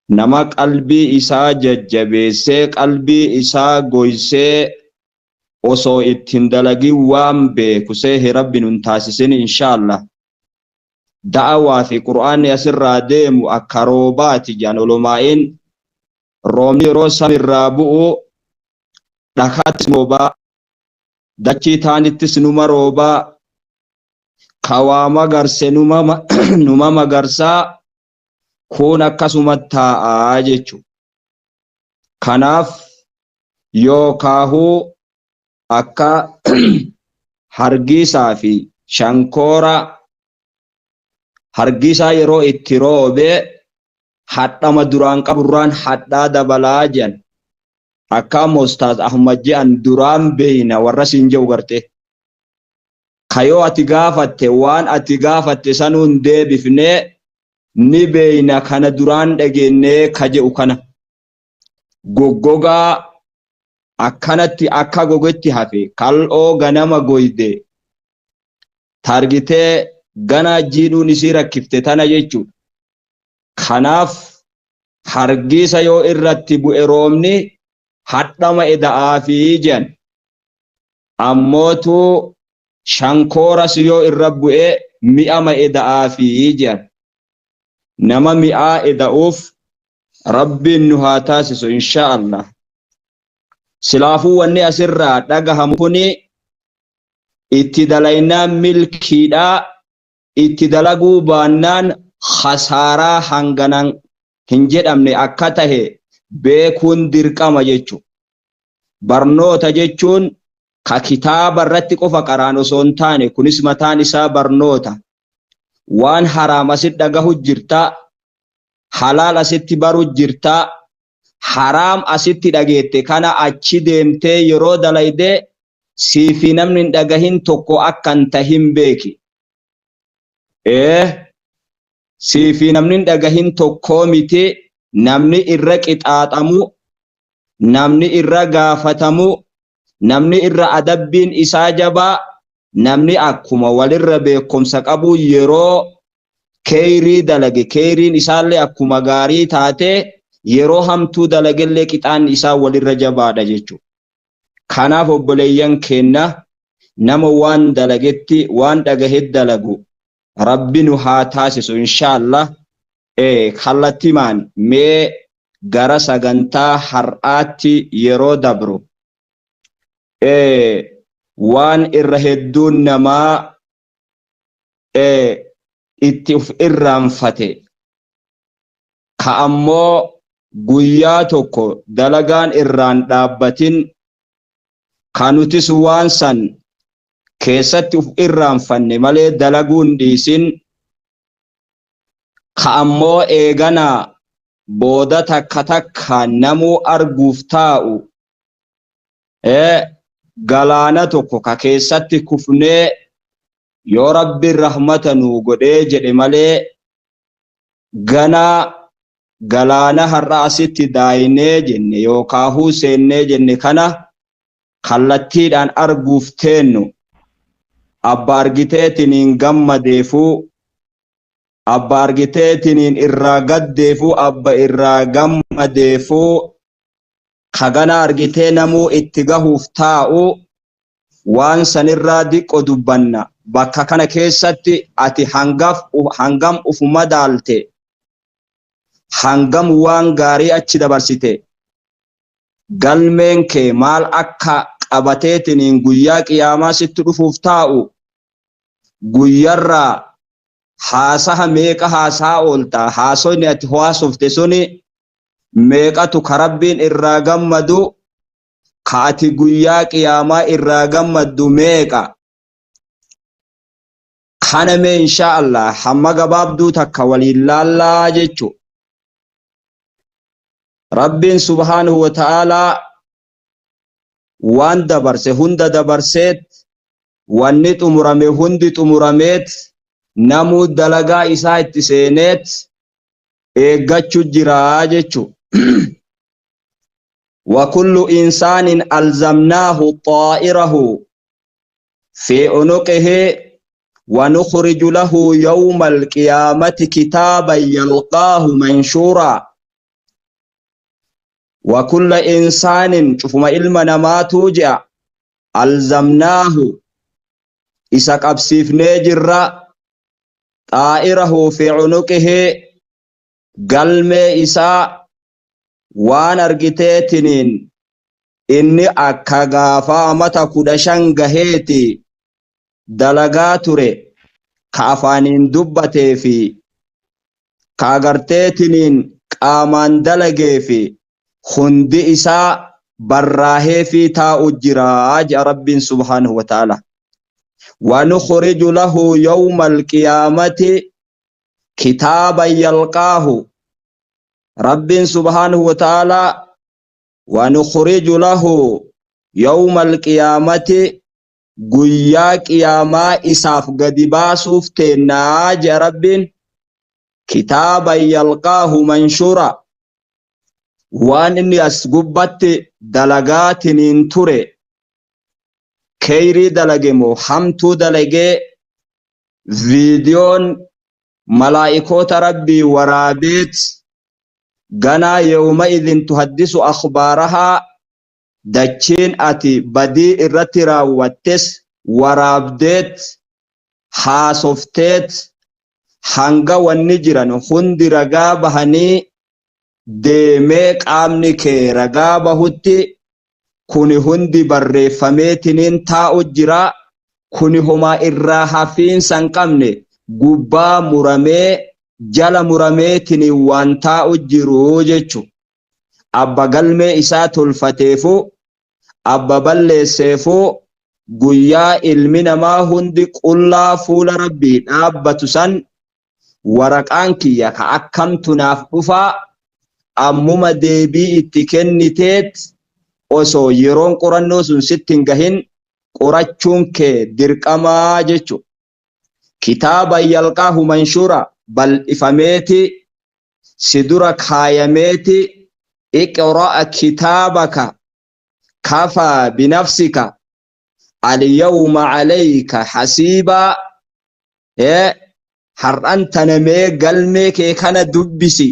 Nama qalbii isaa jajjabeessee, qalbii isaa goysee, osoo ittiin dalagin waan beeku seehe Rabbi nun taasisin, inshaallah. Da'awaa fi Qur'aanni asirraa deemu akka roobaati jedhan olomaa'iin. Roobni yeroo samirraa bu'u dhakaattis roobaa, dachii taanittis numa roobaa, kawaa magarse numa magarsaa, kun akkasuma taa'aa jechuudha. Kanaaf yookaahuu akka hargiisaa fi shankoora, hargiisaa yeroo itti roobe hadhama duraan qaburraan hadhaa dabalaa jedhan. Akka amma Ustaaz Ahmad jedhan duraan beeyna warra siin jedhu gartee. Kayoo ati gaafatte waan ati gaafatte sanuun deebifne, ni beeyna, kana duraan dhageennee ka jedhu kana. Goggogaa akkanatti akka gogetti hafe, kal'oo ganama goyde targitee ganaa jiidhuun isii rakkifte tana jechuudha. Kanaaf hargiisa yoo irratti bu'e roobni hadhama eda'aafii jedhan. Ammootu shankooras yoo irra bu'e mi'ama eda'aafii jedhan. Nama mi'aa eda'uuf Rabbiin nu haa taasisu, insha Allah. Silaafuu wanni asirraa dhagahamu kuni itti dalaynaan milkiidha, itti dalaguu baannaan khasaaraa hanganan hin jedhamne akka tahe beekuun dirqama jechu. Barnoota jechuun ka kitaaba irratti qofa qaraan osoo hin taane, kunis mataan isaa barnoota. Waan haraam asit dhagahu jirta, halaal asitti baru jirta, haraam asitti dhageette kana achi deemtee yeroo dalayde sii fi namni hin dhagahin tokko akka hin tahin beeki. Ee, sii fi namni hin dhagahin tokkoo miti, namni irra qixaaxamu, namni irra gaafatamu, namni irra adabbiin isaa jabaa, namni akkuma walirra beekumsa qabu yeroo keeyrii dalage keeyriin isaallee akkuma gaarii taate, yeroo hamtuu dalagellee qixaanni isaa walirra jabaadha jechuudha. Kanaaf obboleeyyan keenna, nama waan dalagetti waan dhagahe dalagu Rabbi nu haa taasisu, inshaallah. Kallattimaan mee gara sagantaa har'aatti yeroo dabru, waan irra hedduun namaa itti uf irraanfate, ka ammoo guyyaa tokko dalagaan irraan dhaabbatin, ka nutis waan san keessatti uf irraanfanne malee dalaguun dhiisin, ka ammoo eeganaa booda takka takkaan namuu arguuf taa'u, galaana tokko ka keessatti kufnee yoo Rabbiin rahmata nuu godhee jedhe malee ganaa galaana har'a asitti daayinee jenne yookaahuu seennee jenne kana kallattiidhaan arguuf teennu, abba argiteetiniin gammadeefuu, abba argiteetiniin irraa gaddeefuu, abba irraa gammadeefuu, ka gana argitee namuu itti gahuuf taa'u, waan sanirraa diqqo dubbanna. Bakka kana keessatti ati hangam ufu madaalte? Hangam waan gaarii achi dabarsite? Galmeen kee maal akka qabateetiniin guyyaa qiyaamaa sitti dhufuuf taa'u? Guyyarraa haasaha meeqa haasaa oolta? Haasoyni ati haasofte suni meeqatu ka Rabbiin irraa gammadu, ka ati guyyaa qiyaamaa irraa gammaddu meeqa? Kana mee inshaa Allah hamma gabaabduu takka waliin laallaa jechu. Rabbiin subhaanahu wa ta'aalaa waan dabarse hunda dabarseet, wanni xumurame hundi xumurameet, namuu dalagaa isaa itti seeneet eeggachu jira jechu. وكل إنسان ألزمناه طائره في عنقه ونخرج له يوم القيامة كتابا يلقاه منشورا. Wa kulla insaanin cufuma ilma namaatuu je'a alzamnaahu isa qabsiifnee jirra xaa'irahu fi cunuqihi galmee isaa waan argiteetiniin inni akka gaafa amata 15 gaheeti dalagaa ture ka afaaniin dubbatee fi ka agarteetiniin qaamaan dalagee fi hundi isaa barraaheefii taa'u jira je'a Rabbiin subhaanahu wa ta'ala. Wanukhriju lahu yawma alqiyaamati kitaaban yalqaahu. Rabbiin subhaanahu wa ta'ala wanukhriju lahu yawma alqiyaamati guyyaa qiyaamaa isaaf gadi baasuuf teennaa je'a Rabbiin kitaaban yalqaahu manshura waan inni as gubbatti dalagaatiniin ture keeyrii dalage moo hamtuu dalagee viidiyoon malaa'ikoota Rabbii waraabeet ganaa yawma idin tuhaddisu akhbaarahaa dachiin ati badii irratti raawwattes waraabdeet haasofteet hanga wanni jiran hundi ragaa bahanii deemee qaamni kee ragaa bahutti kuni hundi barreeffameetiniin taa'u jira. Kuni homaa irraa hafiinsa hin qabne gubbaa muramee jala murameetiniin waan taa'u jiru jechu. Abba galmee isaa tolfateefu abba balleesseefu guyyaa ilmi namaa hundi qullaa fuula Rabbii dhaabbatu san waraqaan kiyya ka akkamtu naaf dhufaa ammuma deebii itti kenniteet osoo yeroon qorannoo sun sitti hin gahin qorachuun kee dirqamaa jechu. Kitaaba yalqaahu manshuura bal'ifameeti si dura kaayameeti iqra'a kitaabaka kafaa binafsika alyawma alayka hasiibaa har'an tana mee galmee kee kana dubbisi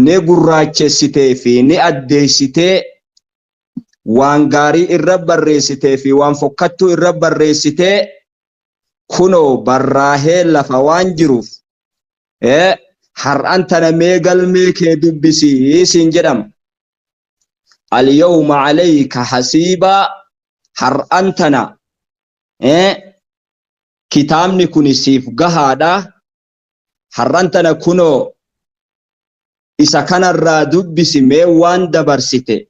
ni gurraachessitee fi ni addeessitee waan gaarii irra barreessitee fi waan fokkattuu irra barreessitee kunoo barraahee lafa waan jiruuf har'an tana mee galmee kee dubbisi siin jedhama. Alyawma alayka hasiibaa har'an tana kitaabni kun siif gahaadha. Har'an tana kunoo isa kanarraa dubbisi mee waan dabarsite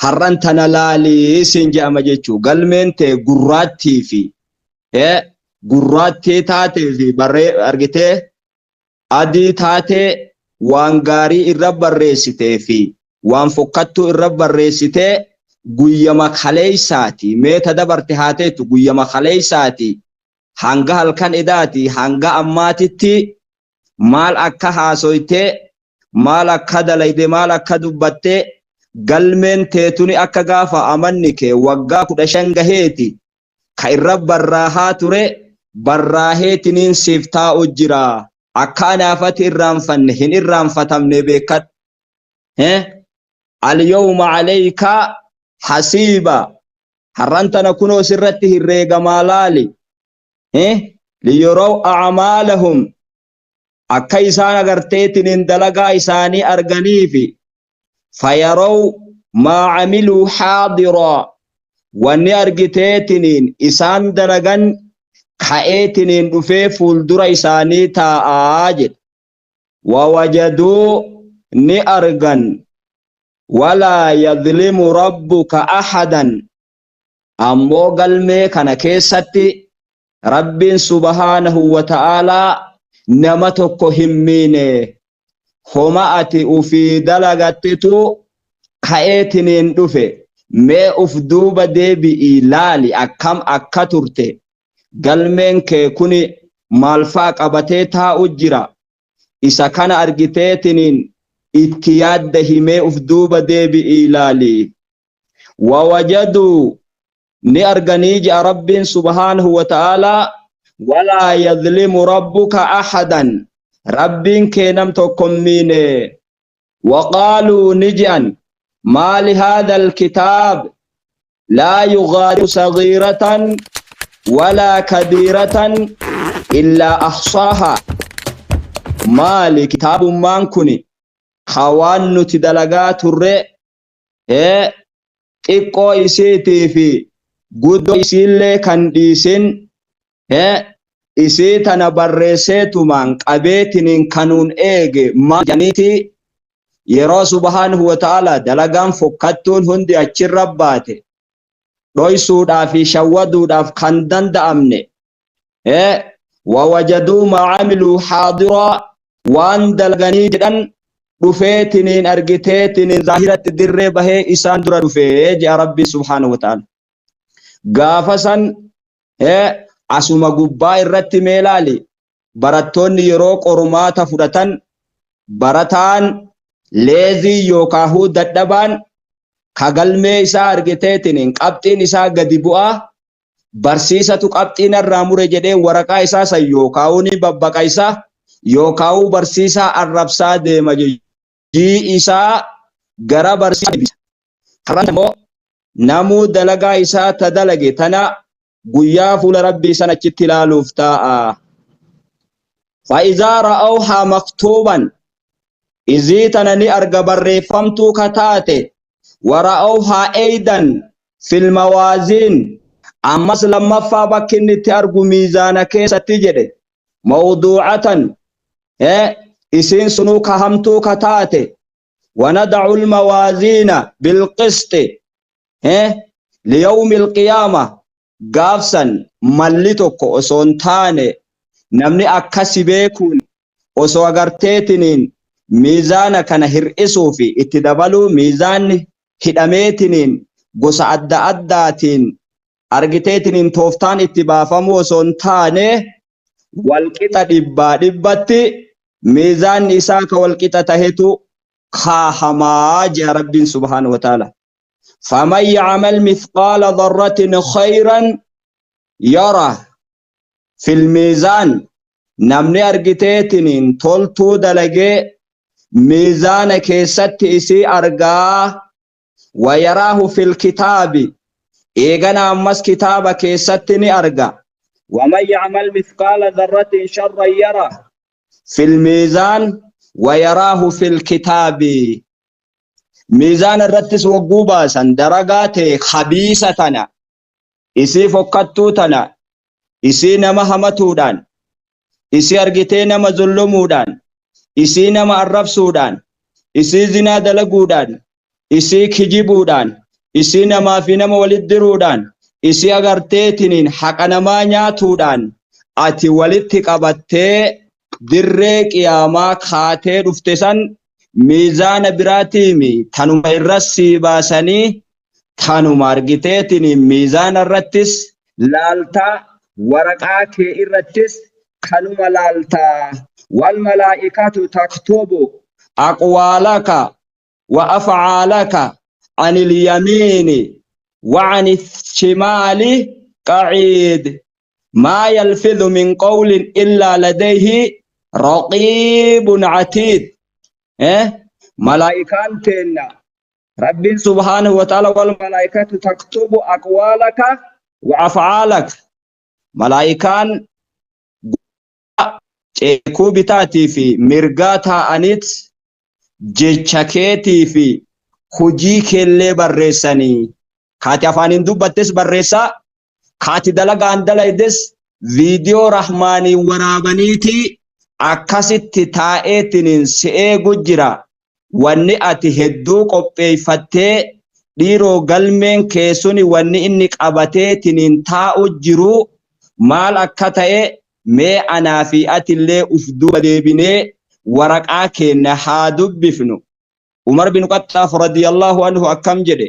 har'an tana laalii siin jedhama jechuu galmeen tee gurraattii fi gurraattii taatee fi barree argitee adii taatee waan gaarii irra barreessitee fi waan fokkattuu irra barreessitee guyyama kaleeysaati mee ta dabarte haa teetu guyyama kaleeysaati hanga halkan edaati hanga ammaatitti maal akka haasoyte maal akka dalayde maal akka dubbatte galmeen teetuni akka gaafa amanni kee waggaa 15 gaheeti ka irra barraahaa ture barraaheetiniin siif taa'u jira akka anaafati irraanfanne hin irraanfatamne beekadhu. Alyawma alayka hasiiba har'an tana kunoo sirratti herreegamaa laali. Liyaraw a'maalahum akka isaan agarteetiniin dalagaa isaanii arganiifi fayaraw maa camiluu haadiraa wanni argiteetiniin isaan dalagan ka'eetiniin dhufee fuuldura isaanii taa'aa jedhe. Wawajaduu ni argan walaa yadlimu rabbuka ahadan ammoo galmee kana keessatti Rabbiin subhaanahu wa ta'aalaa nama tokko hin miine. Homa ati ufii dalagattetu ka'eetiniin dhufe. Mee uf duuba deebi'ii laali akkam akka turte. Galmeen kee kuni maal fa'a qabatee taa'u jira. Isa kana argiteetiniin itti yaadda himee uf duuba deebi'ii laali. Wawajaduu ni arganii je'a Rabbiin subhaanahu wa ta'aalaa walaa yadlimu rabbuka ahadan Rabbiin kee nam tokko hin miine. Waqaaluu ni je'an maali haadha alkitaab laa yugaadiru sagiiratan walaa kabiiratan illaa ahsaahaa. Maali kitaabummaan kuni ka waan nuti dalagaa turre xiqqoo isiitii fi guddoo isiillee kan dhiisin isii tana barreesseetumaan qabeetiniin kanuun eege maal jedhaniiti yeroo subhaanahu wa ta'ala dalagaan fokkattuun hundi achirra baate dhoysuudhaa fi shawwaduudhaaf kan danda'amne wawajaduu maa camiluu haadiraa waan dalaganii jedhan dhufeetiniin argiteetiniin zaahiratti dirree bahee isaan dura dhufee jedha Rabbi subhaanahu wa ta'ala. Gaafa san asuma gubbaa irratti mee laali barattoonni yeroo qormaata fudhatan barataan leezii yookaahuu dadhabaan ka galmee isaa argiteetiniin qabxiin isaa gadi bu'aa barsiisatu qabxii narraa mure jedhee waraqaa isaa san yookaahuu ni babbaqaysa yookaahuu barsiisaa arrabsaa deema jii isaa gara barsiisaa deebisa. Har'aan immoo namuu dalagaa isaa ta dalage tana guyyaa fuula Rabbii san achitti ilaaluuf taa'a. Fa'izaa ra'awhaa maktuuban izii tana ni arga barreeffamtuu ka taate wara'awhaa eeydan fil mawaaziin ammas lammaffaa bakki inni itti argu miizaana keessatti jedhe mawduucatan isiin sunuu ka hamtuu ka taate ونضع الموازين بالقسط ليوم القيامة gaafsan malli tokko osoo hin taane namni akkasi beekuun osoo agarteetiniin miizaana kana hir'isuu fi itti dabaluu miizaanni hidhameetiniin gosa adda addaatiin argiteetiniin tooftaan itti baafamuu osoo hin taane walqixa dhibbaa dhibbatti miizaanni isaa ka walqixa tahetu kaahamaa jea Rabbiin subhaanahu wa ta'ala. Faman ya'mal mithqaala dharratin khayran yara fil miizaan namni argiteetiniin toltuu dalagee miizaana keessatti isii argaa wayaraahu fil kitaabi eegana ammas kitaaba keessatti ni arga waman ya'mal mithqaala dharratin sharran yara fil miizaan wayaraahu fil kitaabi miizaana irrattis wagguu baasan daragaa tee khabiisa tana isii fokkattuu tana isii nama hamatuudhaan isii argitee nama zullumuudhaan isii nama arrabsuudhaan isii zinaa dalaguudhaan isii kijibuudhaan isii namaa fi nama walitti diruudhaan isii agarteetiniin haqa namaa nyaatuudhaan ati walitti qabattee dirree qiyaamaa kaatee dhufte san miizaana biraatiimi tanuma irra sii baasanii tanuma argiteetiniin miizaana irrattis laaltaa waraqaa kee irrattis kanuma laaltaa wal malaa'ikatu taktubu aqwaalaka wa af'aalaka anil yamiini wa anil shimaali qaciid maa yalfidhu min qawlin illaa ladayhi raqiibun catiid malaa'ikaan teenna Rabbiin subhaanahu wa ta'ala wal malaa'ikatu taktubu aqwaalaka wa af'aalaka malaa'ikaan ceekuu bitaatii fi mirgaa taa'aniit jecha keetii fi hojii keellee barreessanii kaati afaaniin dubbattes barreessaa kaati dalagaan dalaydes viidiyoo rahmaanii waraabaniitii akkasitti taa'eetiniin si eegu jira wanni ati hedduu qopheeffattee dhiiroo galmeen kee suni wanni inni qabateetiniin taa'u jiru maal akka ta'e mee anaa fi atillee uf duuba deebinee waraqaa keenna haa dubbifnu. Umar bin Khaxxaab radiyallahu anhu akkam jedhe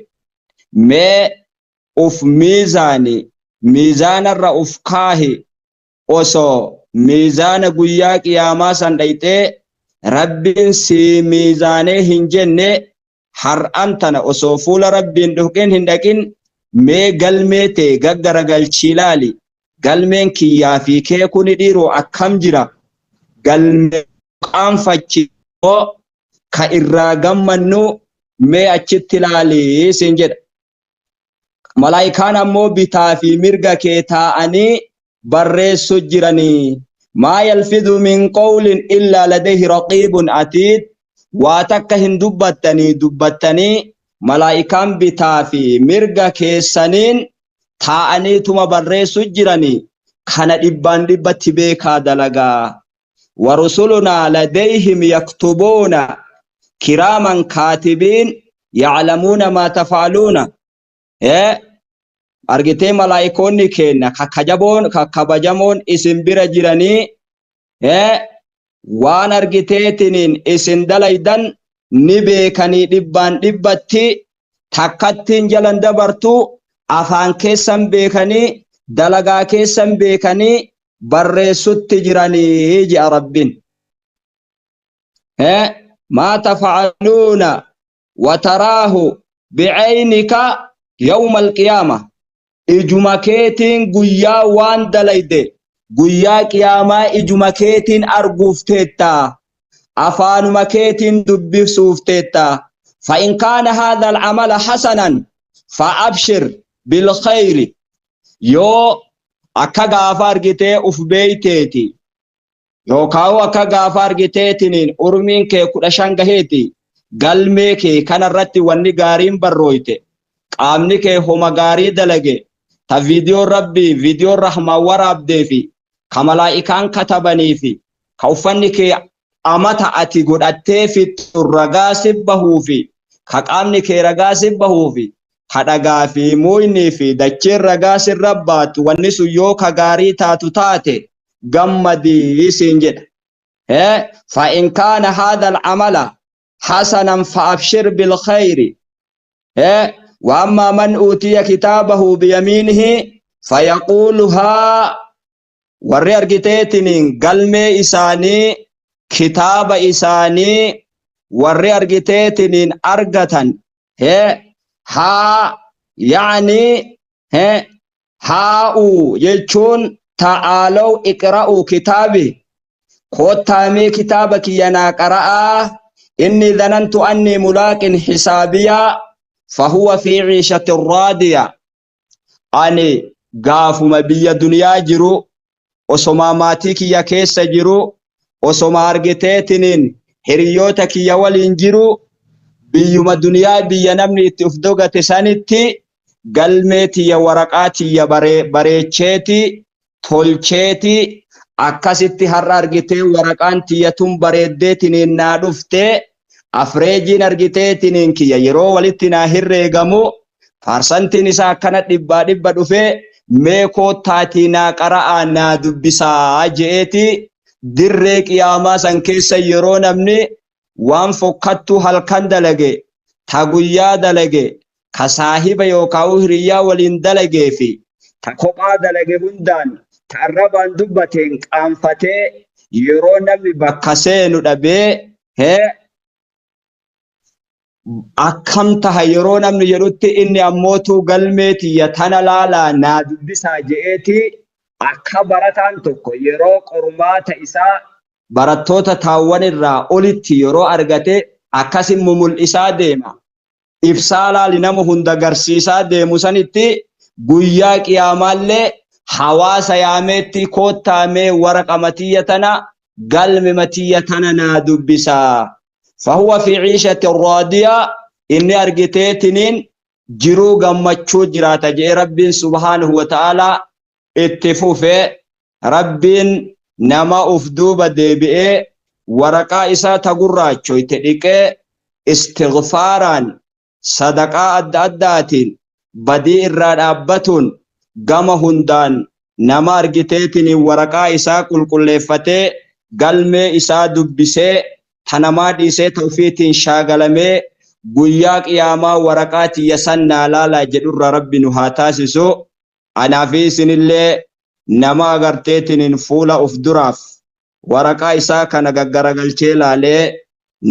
mee uf miizaani miizaanarra uf kaahi osoo miizaana guyyaa qiyaamaa san dhayxee Rabbiin sii miizaanee hin jenne har'an tana osoo fuula Rabbiin dhuqin hin dhaqin mee galmee tee gaggaragalchii laali galmeen kiyyaa fi kee kuni dhiiroo akkam jira galmee qaanfachiisoo Ka irraa gammannu mee achitti ilaali siin jedha. Malaayikaan ammoo bitaa fi mirga kee taa'anii barreessu jiranii. Maa yalfidhu min qawlin illaa ladayhi raqiibun atiid. Waa takka hin dubbattanii dubbattanii malaayikaan bitaa fi mirga keessaniin taa'aniituma barreessu jiranii. Kana dhibbaan dhibbatti beekaa dalagaa. Warusulunaa ladayhim yaktubuuna kiraaman kaatibiin ya'lamuuna maa tafa'aluuna. Argitee malaayikoonni keenna kakkajaboon kakkabajamoon isin bira jiranii waan argiteetiniin isin dalaydan ni beekanii dhibbaan dhibbatti takkattiin jalan dabartu afaan keessan beekanii dalagaa keessan beekanii barreessutti jiranii ji'a Rabbiin. Maa tafa'aluuna wataraahu bi'aynika yawma alqiyaama. Ijuma keetiin guyyaa waan dalayde guyyaa qiyaamaa ijuma keetiin arguuf teetta. Afaanuma keetiin dubbisuuf teetta. Fa'in kaana haadha al'amala hasanan fa'abshir bilkhayri. Yoo akka gaafa argitee uf beeyteeti yookaan akka gaafa argiteetiniin urmiin kee 15 gaheeti galmee kee kanarratti wanni gaariin barrooyte qaamni kee homa gaarii dalage ta viidiyoon rabbii viidiyoon rahmaan waraabdee fi ka malaa'ikaan katabanii fi ka uffanni kee amata ati godhattee fixxu ragaa si bahuu fi ka qaamni kee ragaa si bahuu fi ka dhagaa fi muuyni fi dacheen ragaa sirra baatu wanni sun yoo ka gaarii taatu taate gammadii siin jedha. Fa in kaana haadha al'amala hasanan fa'abshir bilkhayri. Wa ammaa man uutiya kitaabahu biyamiinihi fayaquulu haa warri argiteetiniin galmee isaanii kitaaba isaanii warri argiteetiniin argatan haa yaani haa'u jechuun ta'aalaw iqra'u kitaabi koottaa mee kitaaba kiyya naa qara'aa inni dhanantu annii mulaaqin hisaabiyaa fahuwa fi ciishatin raadiya. Ani gaafuma biyya duniyaa jiru osomaa maatii kiyya keessa jiru osoma argiteetiniin hiriyoota kiyya waliin jiru biyyuma duniyaa biyya namni itti uf dogate sanitti galmee tiyya waraqaa tiyya bareecheeti tolcheeti akkasitti har'a argitee waraqaan tiyya tun bareeddeetiniin naa dhufte afreejiin argiteetiniin kiyya yeroo walitti naa herreegamu paarsantiin isaa akkana dhibbaa dhibba dhufee mee koottaatii naa qara'aa naa dubbisaa je'eeti dirree qiyaamaa san keessa yeroo namni waan fokkattuu halkan dalage ta guyyaa dalage ka saahiba yookaan hiriyyaa waliin dalagee fi ta kophaa dalage hundaan ta arrabaan dubbateen qaanfatee yeroo namni bakka seenu dhabee akkam taha yeroo namni jedhutti inni ammootuu galmee tiyya tana laalaa naa dubbisaa je'eeti akka barataan tokko yeroo qormaata isaa barattoota taawwan irraa olitti yeroo argate akkasin mumul'isaa deema. Ibsaa laali nama hunda garsiisaa deemu sanitti guyyaa qiyaamaallee hawaasa yaameetti koottaamee waraqa matiyya tana galme matiyya tana naa dubbisaa. Fahuwa fi ciishati raadiyaa inni argiteetiniin jiruu gammachuu jiraata jedhee Rabbiin subhaanahu wa ta'aalaa itti fufe. Rabbiin nama uf duuba deebi'ee waraqaa isaa ta gurraachoyte dhiqee istighfaaraan sadaqaa adda addaatiin badii irraa dhaabbatuun gama hundaan nama argiteetiniin waraqaa isaa qulqulleeffatee galmee isaa dubbisee ta namaa dhiisee ta ufiitiin shaagalamee guyyaa qiyaamaa waraqaa tiyya san naa laalaa jedhurra Rabbi nu haa taasisu. Anaa fi isinillee nama agarteetiniin fuula uf duraaf waraqaa isaa kana gaggaragalchee laalee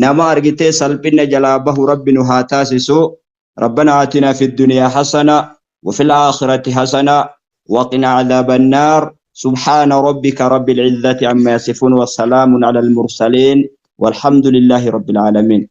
nama argitee salphina jalaa bahu Rabbi nu haa taasisu. ربنا آتنا في الدنيا حسنة وفي الآخرة حسنة وقنا عذاب النار. سبحان ربك رب العزة عما يصفون وسلام على المرسلين والحمد لله رب العالمين.